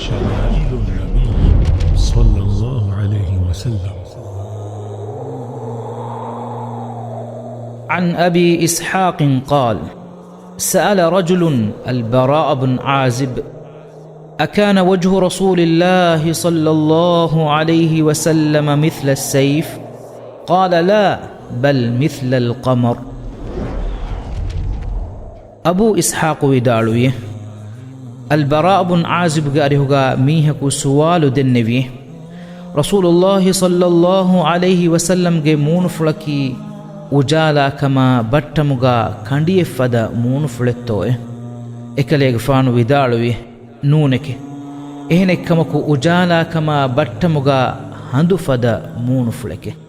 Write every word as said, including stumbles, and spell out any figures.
شمائل النبي صلى الله عليه وسلم. عن أبي إسحاق قال: سأل رجل البراء بن عازب: أكان وجه رسول الله صلى الله عليه وسلم مثل السيف؟ قال: لا، بل مثل القمر. އަބޫ އިސްޙާޤު ވިދާޅުވި، އަލްބަރާ ބުން ޢާޒިބުގެ އަރިހުގާ މީހަކު ސުވާލު ދެންނެވި، ރަސޫލުﷲ ޞައްލަﷲ ޢަލައިހި ވަސައްލަމްގެ މޫނުފުޅަކީ އުޖާލާކަމާ ބައްޓަމުގާ ކަނޑިއެއްފަދަ މޫނުފުޅެއްތޯއެ؟ އެކަލޭގެފާނު ވިދާޅުވި، ނޫނެކެ. އެހެނެއްކަމަކު، އުޖާލާކަމާ ބައްޓަމުގާ ހަނދުފަދަ މޫނުފުޅެކެ.